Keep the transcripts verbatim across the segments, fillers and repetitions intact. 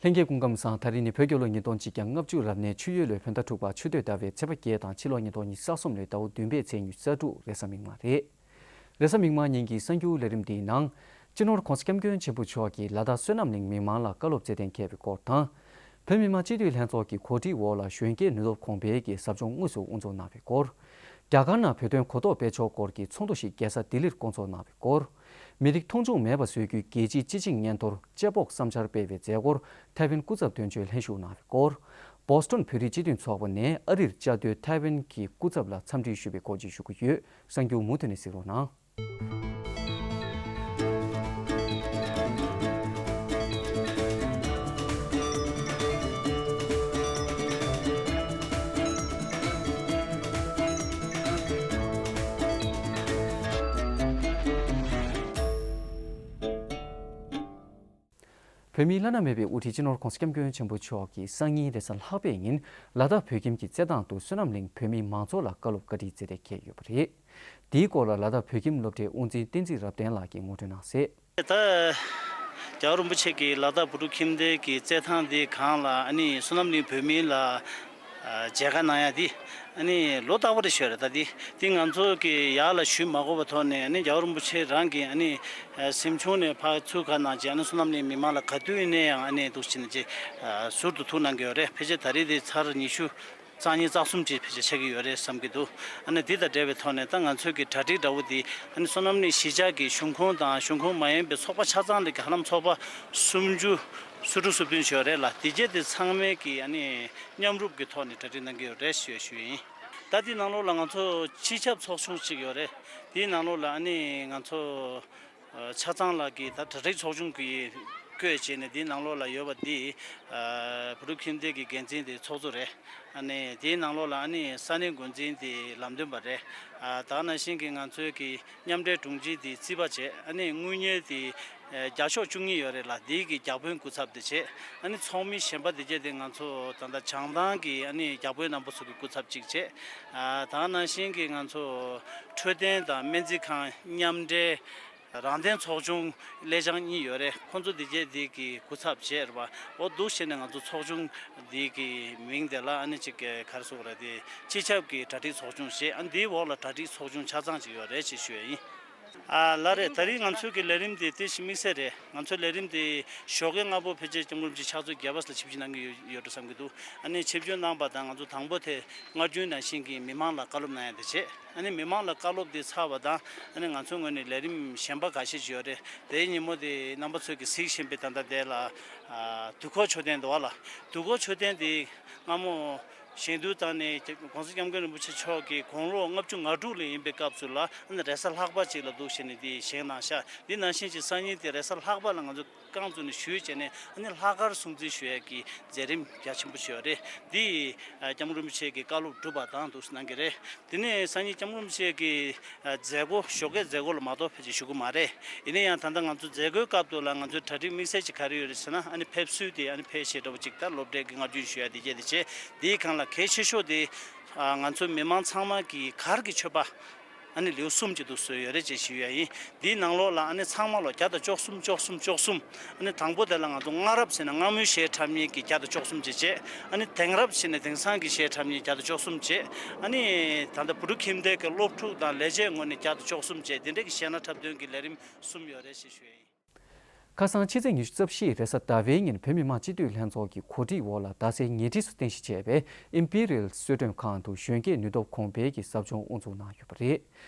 ལྷན་རྒྱས་སྐུ་ཁམས་བཟང་། ད་རིང་ནི་བོད་རྒྱལ་ལོ་ཉིས་སྟོང་གཅིག་བརྒྱ་ལྔ་བཅུ་རབ་གནས་ཆུ་ཡོས་ལོའི་བོད་ཟླ་དྲུག་པ་ཆུ་སྟོད་ཟླ་བའི་ཚེས་པ་བརྒྱད་དང་ཕྱི་ལོ་ཉིས་སྟོང་ཉི་ཤུ་རྩ་གསུམ་ལོའི་ཟླ་བ་བདུན་པའི་ཚེས་ཉི་ཤུ་རྩ་དྲུག་རེས་གཟའ་མིག་དམར་རེད། རེས་གཟའ་མིག་དམར་ཉིན་གྱི་གསར་འགྱུར་ལས་རིམ་འདིའི་ནང་། སྤྱི་ནོར་༸གོང་ས་༸སྐྱབས་མགོན་ཆེན་པོ་མཆོག་གིས་ལ་དྭགས་བསོད་ནམས་གླིང་མི་མང་ལ་བཀའ་སློབ་སྩལ་གཏན་འཁེལ་བའི་སྐོར་དང་། བོད་མི་མང་སྤྱི་འཐུས་ལྷན་ཚོགས་ཀྱི་གོ་སྒྲིག་འོག་ལ་གཞོན་སྐྱེས་ནུས་སྟོབས་གོང་འཕེལ་གྱི་ཟབ་སྦྱོང་དངོས་སུ་དབུ་འཛུགས་གནང་བའི་སྐོར། རྒྱ་གར་ནང་བོད་དོན་གོ་རྟོགས་སྤེལ་ཕྱོགས་སྐོར་གྱི་ཚོགས་འདུ་ཞིག་རྒྱལ་ས་ལྡི་ལིར་བསྐོང་ཚོགས་གནང་བའི་སྐོར། མི་རིགས་མཐོང་ཆུང་མེད་པ་བཟོ་རྒྱུའི་རྒྱལ་སྤྱིའི་སྤྱི་ཆིངས་སྙན་ཐོར་དཔྱད་དཔོག་བསམ་འཆར་སྤེལ་བའི་མཛད་སྒོར་ཐའེ་ཝན་སྐུ་ཚབ་དོན་གཅོད་ལྷན་ཞུགས་གནང་བའི་སྐོར། བོ་སི་ཊོན་བོད་རིགས་སྤྱི་མཐུན་ཚོགས་པ་ནས་ཨ་རིར་བཅའ་སྡོད་ཐའེ་ཝན་གྱི་སྐུ་ཚབ་ལ་འཚམས་འདྲི་ཞུས་པའི་སྐོར་བཅས་ཞུ་གི་ཡོད། གསར་འགྱུར་མུ་མཐུད་ནས་གཟིགས་རོགས་གནང་། བོད་མིའི་བླ་ན་མེད་པའི་དབུ་ཁྲིད་སྤྱི་ནོར་༸གོང་ས་༸སྐྱབས་མགོན་ཆེན་པོ་མཆོག་གིས་སང་ཉིན་རེས་གཟའ་ལྷག་པའི་ཉིན་ལ་དྭགས་བོད་ཁྱིམ་གྱི་རྩེད་ཐང་དུ་བསོད་ནམས་གླིང་བོད་མིའི་མང་ཚོགས་ལ་བཀའ་སློབ་བཀའ་ཁྲིད་སྩལ་གཏན་འཁེལ་ཡོད་པ་རེད། དེའི་སྐོར་ལ་ལ་དྭགས་བོད་ཁྱིམ་སློབ་གྲྭའི་དབུ་འཛིན་བསྟན་འཛིན་རབ་བརྟན་ལགས་ཀྱིས་ངོ་སྤྲོད་གནང་གསལ། ད་རྒྱལ་བ་རིན་པོ་ཆེ་གིས་ལ་དྭགས་བོད་ཕྲུག་ཁྱིམ་སྡེ་གི་རྩེད་ཐང་འདི་སྒང་ལ་ཨ་ནི་བསོད་ནམས་གླིང་བོད་མིའི་ལ་ཨ་མཇལ་ཁ་གནང་ཡ་འདི་ཨ་ནི་ལོ་རྟག་པ་རེད་ཤོད་རེད། ད་འདི་འདི་ང་ཚོ་གི་ཡག་ལ་ཞུ་མ་དགོས་པ་ཐོག་ནས་ཨ་ནི་རྒྱལ་བ་རིན་པོ་ཆེ་རང་གིས་ཨ་ནི་ཨ་སེམས་ཆུང་ནས་ཕར་ཚུར་ཁ་གནང་བྱས་ཨ་ནི་བསོད་ནམས་གླིང་མི་མང་ལ་ག་དུས་ཡིན་ནའི་ཡང་ཨ་ནི་འདུག་བྱས་ནས་ཅིག་ཨ་ཟུར་དུ་ཐུགས་གནང་གི་ཡོད་རེད། ཕལ་ཆེར་ད་རེས་དེ་ཚར་ཉི་ཤུ་རྩ་གཉིས་རྩ་གསུམ་ཅིག་ཕལ་ཆེར་ཆགས་ཀྱི་ཡོད་རེད་བསམ་གྱི་འདུག་ཨ་ནི་འདི་དང་འབྲེལ་བའི་ཐོག་ནས་ད་ང་ཚོའི་གི་གྲ་སྒྲིག་འདྲ་བོ་འདི་ཨ་ནི་བསོད་ནམས་གླིང་གཞིས་ཆགས་ཀྱི་གཞུང་ཁོངས་དང་གཞུང་ཁོངས་མ་ཡིན་པའི་ཚོགས་པ་ཆ་ཚང་ལ་གི་ཧ་ལམ་ཚོགས་པ་སུམ་ཅུ་སོ་དྲུག་སོ་བདུན་ཡོད་རེད་ལ། དེ་རྗེས་དེ་ཚང་མས་གི་ཨ་ནི་མཉམ་རུབ་ཀྱི་ཐོག་ནས་གྲ་སྒྲིག་གནང་གི་ཡོད་རེད་ཞུ་ཞུ་ཡིན། ད་འདི་ནང་ལོགས་ལ་ང་ཚོ་སྤྱི་ཁྱབ་ཚོགས་ཆུང་གཅིག་ཡོད་རེད། དེའི་ནང་ལོགས་ལ་ཨ་ནི་ང་ཚོ་ཆ་ཚང་ལ་གི་ད་གྲ་སྒྲིག་ཚོགས་ཆུང་གི་བསྐོས་བྱས་ནས་དེའི་ནང་ལོགས་ལ་ཡོད་པ་འདི་བོད་ཕྲུག་ཁྱིམ་སྡེ་གི་འགན་འཛིན་དེ་ཚོགས་གཙོ་རེད། ཨ་ནི་དེའི་ནང་ལོགས་ལ་ཨ་ནི་ས་གནས་འགོ་འཛིན་དེ་ལམ་སྟོན་པ་རེད། ད་ག་ནང་བཞིན་གྱི་ང་ཚོའི་གི་མཉམ་འབྲེལ་དྲུང་ཆེ་དེ་རྩིས་པ་བྱས། ཨ་ནི་དངུལ་གཉེར་དེ་བརྒྱ་ཤོག་བཅུ་གཉིས་ཡོད་རེད་ལ། དེའི་གི་བརྒྱ་དཔོན་སྐུ་ཚབ་དེ་བྱས། ཨ་ནི་ཚོགས་མི་གཞན་པ་དེ་གྱད་དེ་ང་ཚོ་ད་ལྟ་བྱང་ཐང་གི་ཨ་ནི་བརྒྱ་དཔོན་རྣམ་པ་ཚོ་གི་སྐུ་ཚབ་གཅིག་བྱས། ད་ག་ནང་བཞིན་གྱི་ང་ཚོ་འཕྲོད་བསྟེན་དང་སྨན་རྩིས་ཁང་མཉམ་འབྲེལ། རང་བདེན་ཚོགས་ཆུང་ལས་བྱང་གཉིས་ཡོད་རེད། ཁོང་ཚོ་འདི་གྱད་འདི་གི་སྐུ་ཚབ་བྱས་རེད་པ། འོ་འདུག་བྱས་ནས་ང་ཚོ་ཚོགས་ཆུང་འདི་གི་མིང་དེ་ལ་ཨ་ནི་ཅིག་ག་རེ་ཟེར་དགོས་རེད། དེ་སྤྱི་ཁྱབ་ཀྱི་གྲ་སྒྲིག་ཚོགས་ཆུང་ཞེས། ཨ་འདིའི་འོག་ལ་གྲ་སྒྲིག་ཚོགས་ཆུང་ཆ་ཚང་ཅིག་ཡོད་རེད་ཅེས་ཞུ་ཡ་ཡིན། ཨ་ལགས་རེད། ད་རིང་ང་ཚོའི་གི་ལས་རིམ་དེ་དེ་བཞིན་དམིགས་བསལ་རེད། ང་ཚོའི་ལས་རིམ་དེ་ཞོགས་ཀས་སྔ་པོ་ཕལ་ཆེར་སྐྱབས་མགོན་རིན་པོ་ཆེ་ཕྱག་ཚོད་བརྒྱད་པ་ཙམ་ལ་ཆིབས་བསྒྱུར་གནང་གི་ཡོད་ཡོད་འགྲོ་བསམ་གྱི་འདུག་ཨ་ནི་ཆིབས་བསྒྱུར་གནང་པ་དང་ང་ཚོ་དང་པོ་དེ་སྔར་རྒྱུན་ནང་བཞིན་གྱི་མི་མང་ལ་བཀའ་སློབ་གནང་ཡ་དེ་བྱས། ཨ་ནི་མི་མང་ལ་བཀའ་སློབ་དེ་ཚར་བ་དང་ཨ་ནི་ང་ཚོའི་ངོས་ནས་ལས་རིམ་གཞན་པ་འགའ་ཤས་ཅིག་ཡོད་རེད། དེའི་ཉིན་མོ་དེ་རྣམ་པ་ཚོས་ཀྱིས་གཟིགས་བཞིན་པའི་ད་ལྟ་དེ་ལ་ཨ་དུས་འཁོར་མཆོད་རྟེན་འདུག་བ་ལ། དུས་འཁོར་མཆོད་རྟེན་དེ་སྔ་མོ་བཞེངས་དུས་ད་ནི་༸གོང་ས་༸སྐྱབས་མགོན་རིན་པོ་ཆེ་མཆོག་གི་དགུང་ལོ་ལྔ་བཅུ་ང་དྲུག་ལ་ཡིན་པའི་སྐབས་སུ་ལ་ཨ་ནི་རེས་གཟའ་ལྷག་པ་ཅིག་ལ་འདུག་བྱས་ནས་དེ་བཞེངས་གནང་ཤག་འདི་ནང་བཞིན་གྱི་སང་ཉིན་དེ་རེས་གཟའ་ལྷག་པ་ལ་ང་ཚོ་རྐང་བཙུགས་ནས་ཞུས་བྱས་ནས་ཨ་ནི་ལྷག་དཀར་སྲུང་བརྩི་ཞུ་ཡས་ཀྱི་མཛད་རིམ་རྒྱ་ཆེན་པོ་ཞིག་ཡོད་རེད། འདི་ཨ་སྐྱབས་མགོན་རིན་པོ་ཆེ་གི་བཀའ་སློབ་སྒྲུབ་པ་དང་འདུག་གནང་གི་རེད། དེ་ནས་སང་ཉིན་སྐྱབས་མགོན་རིན་པོ་ཆེ་གི་ཨ་མཛད་སྒོ་ཞོགས་ཀའི་མཛད་སྒོ་ལ་མ་གཏོགས་ཕལ་ཆེར་ཞུ་གི་མ་རེད། ཡིན་ན་ཡང་ད་ལྟ་ང་ཚོ་མཛད་སྒོའི་སྐབས་དུ་ལ་ང་ཚོའི་གྲ་སྒྲིག་དམིགས་བསལ་ཅིག་ག་རེ་ཡོད་རེད་ཟེར་ན་ཨ་ནི་ཕེབས་བསུ་དེ་ཨ་ནི་ཕེབས་བཞེས་འདྲ་པོ་ཅིག་ད་སློབ་གྲྭའི་གི་སྔ་རྒྱུན་ཞུ་ཡ་དེ་གྱད་དེ་བྱས། དེའི་སྒང་ལ་གལ་ཆེ་ཤོས་དེ་ཨ་ང་ཚོའི་མི་མང་ཚང་མ་གི་གར་གྱི་མཆོད་པ། ཨ་ནི་ལེའུ་གསུམ་གྱི་འདུག་བཟོས་ཡོད་རེད་ཅེས་ཞུ་ཡ་ཡིན། འདིའི་ནང་ལོགས་ལ་ཨ་ནི་ཚང་མ་ལོ་བརྒྱ་དང་བཅུ་གསུམ་བཅུ་གསུམ་བཅུ་གསུམ། ཨ་ནི་དང་པོ་དེ་ལ་ང་ཚོ་སྔ་རབས་ཟེར་ན་སྔ་མོའི་གཞས་འཁྲབ་མཁན་གྱི་བརྒྱ་དང་བཅུ་གསུམ་བྱས་བྱས། ཨ་ནི་དེང་རབས་ཟེར་ན་དེང་སང་གི་གཞས་འཁྲབ་མཁན་བརྒྱ་དང་བཅུ་གསུམ་བྱས། ཨ་ནི་ད་ལྟ་བུ་ཕྲུག་ཁྱིམ་སྡེ་གི་སློབ་ཕྲུག་དང་ལས་བྱེད་ངོས་ནས་བརྒྱ་དང་བཅུ་གསུམ་བྱས། དེ་འདྲ་གི་གཞས་སྣ་འཁྲབ་སྟོན་གྱི་ལས་རིམ་གསུམ་ཡོད་རེད་ཅེས་ཞུ་ཡ་ཡིན། ཁ་སང་ཕྱི་ཚེས་ཉི་ཤུ་རྩ་བཞི་རེས་གཟའ་ཟླ་བའི་ཉིན་བོད་མི་མང་སྤྱི་འཐུས་ལྷན་ཚོགས་ཀྱི་གོ་སྒྲིག་འོག་ལ་རྡ་སའི་ཉེ་འཁྲིས་སུ་རྟེན་གཞི་བྱས་པའི་ཨིམ་པི་རི་ཡལ་གསོལ་མགྲོན་ཁང་དུ་གཞོན་སྐྱེས་ནུས་སྟོབས་གོང་འཕེལ་གྱི་ཟབ་སྦྱོང་དབུ་འཛུགས་གནང་ཡོད་པ་རེད།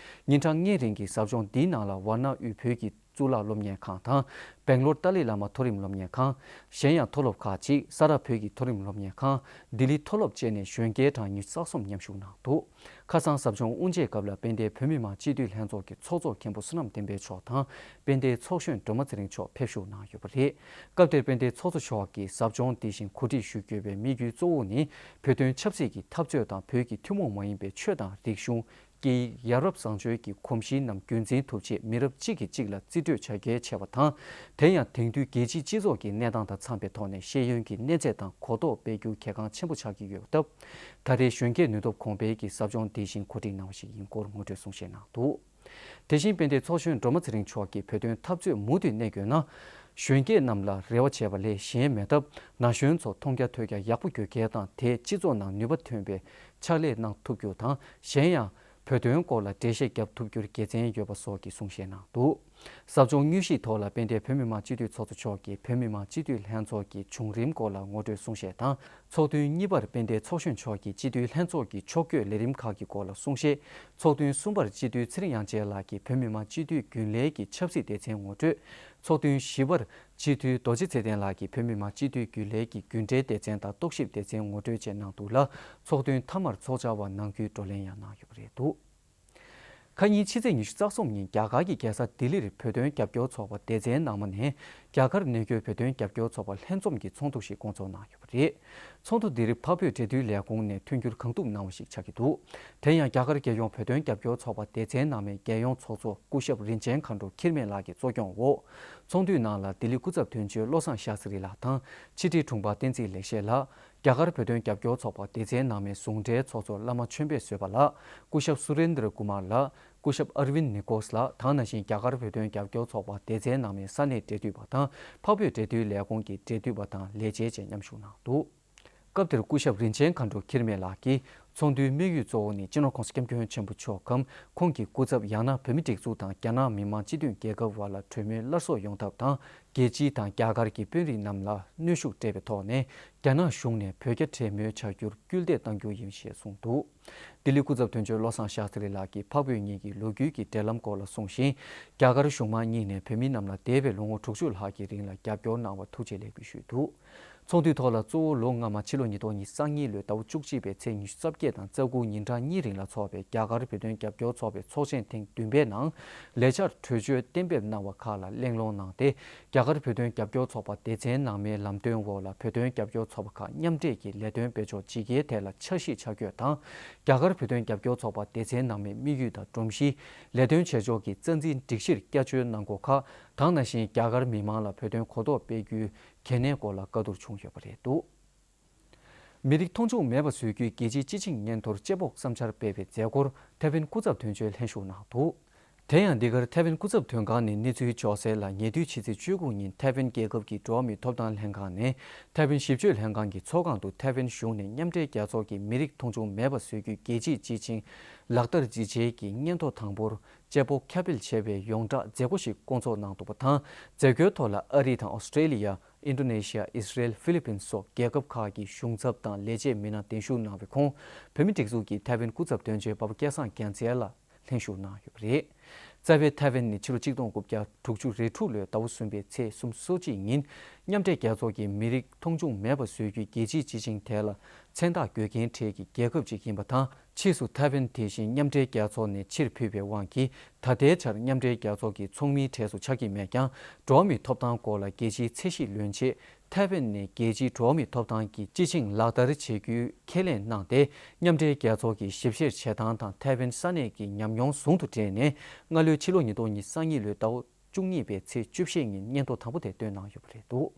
ཉིན་གྲངས་ལྔའི་རིང་གི་ཟབ་སྦྱོང་འདིའི་ནང་ལ་ཝཱ་ཎ་དབུས་བོད་ཀྱི་གཙུག་ལག་སློབ་གཉེར་ཁང་དང་། སྦེང་ལོར་ཏཱ་ལའི་བླ་མ་མཐོ་རིམ་སློབ་གཉེར་ཁང་། གཞན་ཡང་མཐོ་སློབ་ཁག་ཅིག་ས་རཱ་བོད་ཀྱི་མཐོ་རིམ་སློབ་གཉེར་ཁང་། ལྡི་ལི་མཐོ་སློབ་བཅས་ནས་གཞོན་སྐྱེས་གྲངས་ཉི་ཤུ་རྩ་གསུམ་མཉམ་ཞུགས་གནང་འདུག་ཁ་སང་ཟབ་སྦྱོང་དབུ་འབྱེད་སྐབས་ལ་དཔལ་ལྡན་བོད་མི་མང་སྤྱི་འཐུས་ལྷན་ཚོགས་ཀྱི་ཚོགས་གཙོ་མཁན་པོ་བསོད་ནམས་བསྟན་འཕེལ་མཆོག་དང་། དཔལ་ལྡན་ཚོགས་གཞོན་སྒྲོལ་མ་ཚེ་རིང་མཆོག་ཕེབས་ཞུགས་གནང་ཡོད་པ་རེད། སྐབས་དེར་དཔལ་ལྡན་ཚོགས་གཙོ་མཆོག་གིས་ཟབ་སྦྱོང་དེ་བཞིན་གོ་སྒྲིག་ཞུ་དགོས་པའི་དམིགས་ཡུལ་གཙོ་བོ་ནི། བོད་དོན་ཆབ་སྲིད་ཀྱི་འཐབ་རྩོད་དང་བོད་ཀྱི་ཐུན་མོང་མ་ཡིན་པའི་ཆོས་དང་རིག་གཞུང་། སྐད་ཡིག་ཡ་རབས་བཟང་སྤྱོད་ཀྱི་གོམས་གཤིས་རྣམས་རྒྱུན་འཛིན་ཐུབ་ཆེད་མི་རབས་གཅིག་གིས་གཅིག་ལ་རྩིས་སྤྲོད་བྱ་གལ་ཆེ་བ་དང་། དེ་ཡང་དེང་དུས་རྒྱལ་སྤྱིའི་སྤྱི་ཚོགས་ཀྱི་གནས་སྟངས་དང་འཚམ་པའི་ཐོག་ནས་ཤེས་ཡོན་གྱི་གནས་ཚད་དང་གོ་རྟོགས་སྤེལ་རྒྱུ་གལ་འགངས་ཆེན་པོ་ཆགས་ཀྱི་ཡོད་སྟབས། ད་རེས་གཞོན་སྐྱེས་ནུས་སྟོབས་གོང་འཕེལ་གྱི་ཟབ་སྦྱོང་དེ་བཞིན་གོ་སྒྲིག་གནང་བ་ཞིག་ཡིན་སྐོར་ངོ་སྤྲོད་གསུང་བཤད་གནང་འདུག་དེ་བཞིན་དཔལ་ལྡན་ཚོགས་གཞོན་སྒྲོལ་མ་ཚེ་རིང་མཆོག་གིས་བོད་དོན་འཐབ་རྩོད་མུ་མཐུད་གནས་དགོས་ན། གཞོན་སྐྱེས་རྣམས་ལ་རེ་བ་བྱས་པ་ལས་གཞན་མེད་སྟབས། ན་གཞོན་ཚོ་མཐོང་རྒྱ་ཐོས་རྒྱ་ཡག་པོ་དགོས་གལ་དང་། དེས་སྤྱི་ཚོགས་ནང་ནུས་པ་ཐོན་པའི་ཕྱག་ལས་གནང་ཐུབ་རྒྱུ་དང་། གཞན་ཡང་། བོད་དོན་སྐོར་ལ་འགྲེལ་བཤད་བརྒྱབ་ཐུབ་རྒྱུར་དགེ་མཚན་ཡོད་པ་སོགས་ཀྱི་གསུང་བཤད་གནང་འདུག། ཟབ་སྦྱོང་དངོས་གཞིའི་ཐོག་ལ་དཔལ་ལྡན་བོད་མི་མང་སྤྱི་འཐུས་ཚོགས་གཙོ་མཆོག་གིས་བོད་མི་མང་སྤྱི་འཐུས་ལྷན་ཚོགས་ཀྱི་བྱུང་རིམ་སྐོར་ལ་ངོ་སྤྲོད་གསུང་བཤད་དང་། ཚོགས་ཐུན་གཉིས་པར་དཔལ་ལྡན་ཚོགས་གཞོན་མཆོག་གིས་སྤྱི་འཐུས་ལྷན་ཚོགས་ཀྱི་ཕྱོགས་བསྐྱོད་ལས་རིམ་ཁག་གི་སྐོར་ལ་གསུང་བཤད། ཚོགས་ཐུན་གསུམ་པར་སྤྱི་འཐུས་ཚེ་རིང་དབྱངས་ཅན་ལགས་ཀྱིས་བོད་མི་མང་སྤྱི་འཐུས་རྒྱུན་ལས་ཀྱི་ཆབ་སྲིད་སྡེ་ཚན་ངོ་སྤྲོད། ཚོགས་ཐུན་བཞི་པར་སྤྱི་འཐུས་རྡོ་རྗེ་ཚེ་བརྟན་ལགས་ཀྱིས་བོད་མི་མང་སྤྱི་འཐུས་རྒྱུན་ལས་ཀྱི་རྒྱུན་གྲིལ་སྡེ་ཚན་དང་རྟོག་ཞིབ་སྡེ་ཚན་ངོ་སྤྲོད་བཅས་གནང་འདུག་ལ། ཚོགས་ཐུན་མཐའ་མར་ཚོགས་བཅར་བ་ནང་ཁུལ་བགྲོ་གླེང་ཡང་གནང་ཡོད་པ་རེད་འདུག། ཁ་ཉིན་ཕྱི་ཚེས་ཉི་ཤུ་རྩ་གསུམ་ཉིན་རྒྱ་གར་གྱི་རྒྱལ་ས་ལྡི་ལིར་བོད་དོན་རྒྱབ་སྐྱོར་ཚོགས་པ་སྡེ་ཚན་ནང་མ་ནས་རྒྱ་གར་གནས་འཁོད་བོད་དོན་རྒྱབ་སྐྱོར་ཚོགས་པ་ལྷན་འཛོམས་ཀྱི་ཚོགས་འདུ་ཞིག་བསྐོང་ཚོགས་གནང་ཡོད་པ་རེད། ཚོགས་འདུ་འདིར་འཕགས་བོད་འབྲེལ་མཐུད་ལས་ཁུངས་ནས་མཐུན་འགྱུར་གང་ཐུབ་གནང་བ་ཞིག་ཆགས་ཀྱི་འདུག། དེ་ཡང་རྒྱ་གར་རྒྱལ་ཡོངས་བོད་དོན་རྒྱབ་སྐྱོར་ཚོགས་པ་སྡེ་ཚན་ནང་མའི་རྒྱལ་ཡོངས་ཚོགས་གཙོ་སྐུ་ཞབས་རིན་ཆེན་མཁའ་འགྲོ་འཁྱིལ་མེད་ལགས་ཀྱིས་གཙོ་སྐྱོང་འོག། ཚོགས་འདུའི་ནང་ལ་ལྡི་ལི་སྐུ་ཚབ་དོན་གཅོད་བློ་བཟང་ཤཱ་སི་རི་ལགས་དང་། ཕྱི་དྲིལ་དྲུང་འཕར་བསྟན་འཛིན་ལེགས་བཤད་ལགས། རྒྱ་གར་བོད་དོན་རྒྱབ་སྐྱོར་ཚོགས་པ་སྡེ་ཚན་ནང་མའི་ཟུང་འབྲེལ་ཚོགས་གཙོ་བླ་མ་ཆོས་འཕེལ་བཟོད་པ་ལགས། སྐུ་ཞབས་སུ་རེན་དྲ་ཀུ་མར་ལགས། སྐུ་ཞབས་ཨར་ཝིན་ནི་ཀོས་ལགས་དང་། ནང་བཞིན་རྒྱ་གར་བོད་དོན་རྒྱབ་སྐྱོར་ཚོགས་པ་སྡེ་ཚན་ནང་མའི་ས་གནས་འབྲེལ་མཐུད་པ་དང་། འཕགས་བོད་འབྲེལ་མཐུད་ལས་ཁུངས་ཀྱི་འབྲེལ་མཐུད་པ་དང་ལས་བྱེད་བཅས་མཉམ་ཞུགས་གནང་འདུག། སྐབས་དེར་སྐུ་ཞབས་རིན་ཆེན་མཁའ་འགྲོ་འཁྱིལ་མེད་ལགས་ཀྱིས། ཚོགས་འདུའི་དམིགས་ཡུལ་གཙོ་བོ་ནི་སྤྱི་ནོར་༸གོང་ས་༸སྐྱབས་མགོན་ཆེན་པོ་མཆོག་གམ། ཁོང་གི་སྐུ་ཚབ་ཡང་ན་བོད་མི་སྒྲིག་འཛུགས་དང་རྒྱ་ནག་མི་དམངས་སྤྱི་མཐུན་རྒྱལ་ཁབ་བར་ལ་གྲོས་མོལ་སླར་གསོ་ཡོང་ཐབས་དང་། རྒྱལ་སྤྱི་དང་རྒྱ་གར་གྱི་དཔོན་རིགས་རྣམས་ལ་གནོན་ཤུགས་སྤྲད་པའི་ཐོག་ནས། རྒྱ་ནག་གཞུང་ནས་བོད་རྒྱ་གྲོས་མོལ་བྱ་རྒྱུར་སྐུལ་འདེད་གཏང་རྒྱུ་ཡིན་ཞེས་གསུངས་འདུག། ལྡི་ལི་སྐུ་ཚབ་དོན་གཅོད་བློ་བཟང་ཤཱ་སྟྲི་ལགས་ཀྱིས་འཕགས་བོད་གཉིས་ཀྱི་ལོ་རྒྱུས་ཀྱི་འབྲེལ་ལམ་སྐོར་ལ་གསུངས་ཤིང་། རྒྱ་གར་གཞུང་མང་གཉིས་ནས་བོད་མི་རྣམས་ལ་འདས་པའི་ལོ་ངོ་དྲུག་ཅུ་ལྷག་གི་རིང་ལ་རྒྱབ་སྐྱོར་གནང་བར་ཐུགས་རྗེ་ལེགས་འབུལ་ཞུས་འདུག། ཚོགས་འདུའི་ཐོག་ལ་གཙོ་བོ་ལོ་སྔ་མ་ཕྱི་ལོ་ཉིས་སྟོང་ཉི་ཤུ་རྩ་གཉིས་ལོའི་ཟླ་བ་བཅུ་གཅིག་པའི་ཚེས་ཉི་ཤུ་རྩ་བརྒྱད་དང་རྩ་དགུ་ཉིན་གྲངས་གཉིས་རིང་ལ་འཚོགས་པའི་རྒྱ་གར་བོད་དོན་རྒྱབ་སྐྱོར་ཚོགས་པའི་ཚོགས་ཆེན་ཐེངས་བདུན་པའི་ནང་ལས་འཆར་གྲོས་ཆོད་གཏན་འབེབས་གནང་བ་ཁག་ལ་གླེང་སློང་གནང་སྟེ། རྒྱ་གར་བོད་དོན་རྒྱབ་སྐྱོར་ཚོགས་པ་སྡེ་ཚན་ནང་མའི་ལམ་སྟོན་འོག་ལ་བོད་དོན་རྒྱབ་སྐྱོར་ཚོགས་པ་ཁག་མཉམ་འབྲེལ་གྱིས་ལས་དོན་སྤེལ་ཕྱོགས་ཇི་དགེའི་ཐད་ལ་འཆར་གཞི་ཆ་བགོས་དང་། རྒྱ་གར་བོད་དོན་རྒྱབ་སྐྱོར་ཚོགས་པ་སྡེ་ཚན་ནང་མའི་དམིགས་ཡུལ་དང་སྒྲོམ་གཞི། ལས་དོན་བྱེད་ཕྱོགས་ཀྱི་རྩ་འཛིན་སྒྲིག་གཞིར་བསྐྱར་བཅོས་གནང་དགོས་ཁག་དང་། ནང་བཞིན་རྒྱ་གར་མི་མང་ལ་བོད་དོན་གོ་རྟོགས་སྤེལ་རྒྱུའི་གལ་གནད་སྐོར་ལ་བཀའ་བསྡུར་བྱུང་ཡོད་པ་རེད་འདུག། མི་རིགས་མཐོང་ཆུང་མེད་པ་བཟོ་རྒྱུའི་རྒྱལ་སྤྱིའི་སྤྱི་ཆིངས་སྙན་ཐོར་དཔྱད་དཔོག་བསམ་འཆར་སྤེལ་བའི་མཛད་སྒོར་ཐེ་ཝན་སྐུ་ཚབ་དོན་གཅོད་ལྷན་ཞུགས་གནང་འདུག། དེ་ཡང་འདི་གར་ཐེ་ཝན་སྐུ་ཚབ་དོན་ཁང་ནས་གནས་ཚུལ་འབྱོར་གསལ་ལ། ཉེ་དུས་ཕྱི་ཚེས་བཅུ་དགུ་ཉིན་ཐེ་ཝན་རྒྱལ་ཁབ་ཀྱི་འགྲོ་བ་མིའི་ཐོབ་ཐང་ལྷན་ཁང་ནས་ཐེ་ཝན་ཞིབ་དཔྱོད་ལྷན་ཁང་གི་ཚོགས་ཁང་དུ་ཐེ་ཝན་གཞུང་ནས་མཉམ་འབྲེལ་རྒྱལ་ཚོགས་ཀྱི་མི་རིགས་མཐོང་ཆུང་མེད་པ་བཟོ་རྒྱུའི་རྒྱལ་སྤྱིའི་སྤྱི་ཆིངས་ལག་བསྟར་བྱེད་ཆེད་ཀྱི་སྙན་ཐོ་དང་པོར་དཔྱད་དཔོག་ཁྱབ་སྤེལ་བྱེད་པའི་ཡོངས་བསྒྲགས་མཛད་སྒོ་ཞིག་བསྐོང་ཚོགས་གནང་འདུག་པ་དང་། མཛད་སྒོའི་ཐོག་ལ་ཨ་རི་དང་ཨོ་སི་ཀྲེ་ལི་ཡ། ཨིན་ཌོ་ནེ་ཤི་ཡ། ཨི་སི་རེལ། ཧྥི་ལི་པིན་སོགས་རྒྱལ་ཁབ་ཁག་གི་གཞུང་ཚབ་དང་ལས་བྱེད་མི་སྣ་གདན་ཞུ་གནང་བའི་ཁོངས། བོད་མི་སྒྲིག་འཛུགས་ཀྱི་ཐེ་ཝན་སྐུ་ཚབ་དོན་གཅོད་པ་ཕ་སྐལ་བཟང་རྒྱལ་མཚན་ལགས་ལྷན་ཞུགས་གནང་ཡོད་པ་རེད། རྩ་བའི་ཐེ་ཝན་ནི་ཕྱི་ལོ་ཆིག་སྟོང་དགུ་བརྒྱ་དྲུག་ཅུ་རེ་དྲུག་ལོའི་ཟླ་བ་གསུམ་པའི་ཚེས་སོ་གཅིག་ཉིན་མཉམ་འབྲེལ་རྒྱལ་ཚོགས་ཀྱི་མི་རིགས་མཐོང་ཆུང་མེད་པ་བཟོ་རྒྱུའི་རྒྱལ་སྤྱིའི་སྤྱི་ཆིངས་དེ་ལ་མཚན་རྟགས་འགོད་མཁན་གྲས་ཀྱི་རྒྱལ་ཁབ་ཅིག་ཡིན་པ་དང་། ཕྱིས་སུ་ཐེ་ཝན་དེ་བཞིན་མཉམ་འབྲེལ་རྒྱལ་ཚོགས་ནས་ཕྱིར་ཕུད་པའི་དབང་གིས། ད་ལྟའི་ཆར་མཉམ་འབྲེལ་རྒྱལ་ཚོགས་ཀྱི་ཚོགས་མིའི་གྲས་སུ་ཆགས་ཀྱི་མེད་ཀྱང་། འགྲོ་བ་མིའི་ཐོབ་ཐང་སྐོར་ལ་རྒྱལ་སྤྱིའི་ཚད་གཞི་ལོན་ཆེད། ཐེ་ཝན་ནས་རྒྱལ་སྤྱིའི་འགྲོ་བ་མིའི་ཐོབ་ཐང་གི་སྤྱི་ཆིངས་ལག་བསྟར་བྱེད་རྒྱུའི་ཁས་ལེན་གནང་སྟེ། མཉམ་འབྲེལ་རྒྱལ་ཚོགས་ཀྱི་ཞིབ་བཤེར་བྱེད་སྟངས་དང་ཐེ་ཝན་ས་གནས་ཀྱི་ཉམས་མྱོང་ཟུང་དུ་འབྲེལ་ནས། སྔ་ལོའི་ཕྱི་ལོ་ཉིས་སྟོང་ཉི་ཤུ་རྩ་གཉིས་ལོའི་ཟླ་བ་བཅུ་གཉིས་པའི་ཚེས་བཅུ་བཞི་ཉིན་སྙན་ཐོ་དང་པོ་དེ་བཏོན་གནང་ཡོད་པ་རེད་འདུག།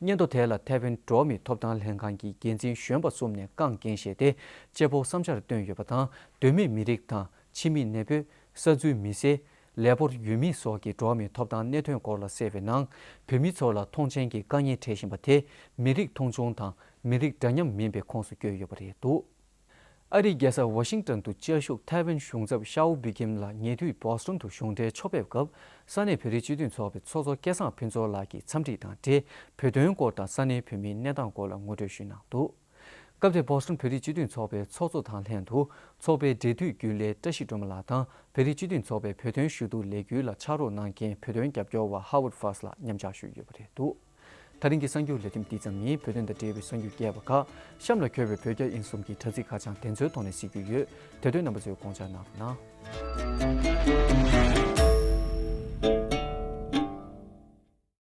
སྙན་ཐོ་དེ་ལ་ཐེ་ཝན་འགྲོ་བ་མིའི་ཐོབ་ཐང་ལྷན་ཁང་གི་འགན་འཛིན་གཞོན་པ་གསུམ་ནས་རྐང་འགན་བཞེས་ཏེ། དཔྱད་དཔོག་བསམ་འཆར་བཏོན་ཡོད་པ་དང་། གདོད་མའི་མི་རིགས་དང་། ཕྱི་མི་ནད་འབུ། ས་འཛུལ་མི་སེར། ལས་འབོར་ཡུལ་མི་སོགས་ཀྱི་འགྲོ་བ་མིའི་ཐོབ་ཐང་གནད་དོན་སྐོར་ལ་གསལ་བའི་ནང་། བོད་མི་ཚོ་ལ་མཐོང་མཆན་གྱི་དཀའ་ངལ་འཕྲད་བཞིན་པ་དེ། མི་རིགས་མཐོང་ཆུང་དང་མི་རིགས་འདྲ་མཉམ་མིན་པའི་ཁོངས་སུ་བསྐྱོད་ཡོད་པ་རེད་འདུག། ཨ་རིའི་རྒྱལ་ས་ཝ་ཤིང་ཏོན་དུ་བཅའ་བཞུགས་ཐའེ་ཝན་གཞུང་ཚབ་ཤའོ་བི་ཀིམ་ལ་ཉེ་དུས་བོ་སི་ཊོན་དུ་གཞུང་འབྲེལ་ཕྱོགས་ཕེབས་སྐབས། ས་གནས་བོད་རིགས་སྤྱི་མཐུན་ཚོགས་པའི་ཚོགས་གཙོ་སྐལ་བཟང་ཕུན་ཚོགས་ལགས་ཀྱིས་འཚམས་འདྲི་དང་འབྲེལ། བོད་དོན་སྐོར་དང་ས་གནས་བོད་མིའི་གནས་སྟངས་སྐོར་ལ་ངོ་སྤྲོད་ཞུས་གནང་འདུག། སྐབས་དེར་བོ་སི་ཊོན་བོད་རིགས་སྤྱི་མཐུན་ཚོགས་པའི་ཚོགས་གཙོ་དང་ལྷན་དུ། ཚོགས་པའི་འབྲེལ་མཐུད་རྒྱུན་ལས་བཀྲ་ཤིས་སྒྲོལ་མ་ལགས་དང་། བོད་རིགས་སྤྱི་མཐུན་ཚོགས་པའི་བོད་དོན་ཞུ་གཏུག་ལས་འགུལ་ལ་ཕྱག་རོགས་གནང་མཁན་བོད་དོན་རྒྱབ་སྐྱོར་བ་ཧ་ཝར་ཌི་ཧྥ་སི་ལགས་མཉམ་ཞུགས་ཞུས་ཡོད་པ་རེད་འདུག། ད་རིང་གི་གསར་འགྱུར་ལས་རིམ་འདི་ཙམ་ཡིན། བོད་དོན་དང་འབྲེལ་བའི་གསར་འགྱུར་རྒྱས་པ་ཁག་གཤམ་ལ་འཁོད་པའི་བོད་རྒྱ་དབྱིན་གསུམ་གྱི་དྲ་ཚིགས་ཁ་བྱང་དེ་ཚོའི་ཐོག་ནས་གཟིགས་རྒྱུ་ཡོད། དེ་དོན་རྣམ་པ་ཚོས་དགོངས་འཇགས་གནང་རོགས་གནང་།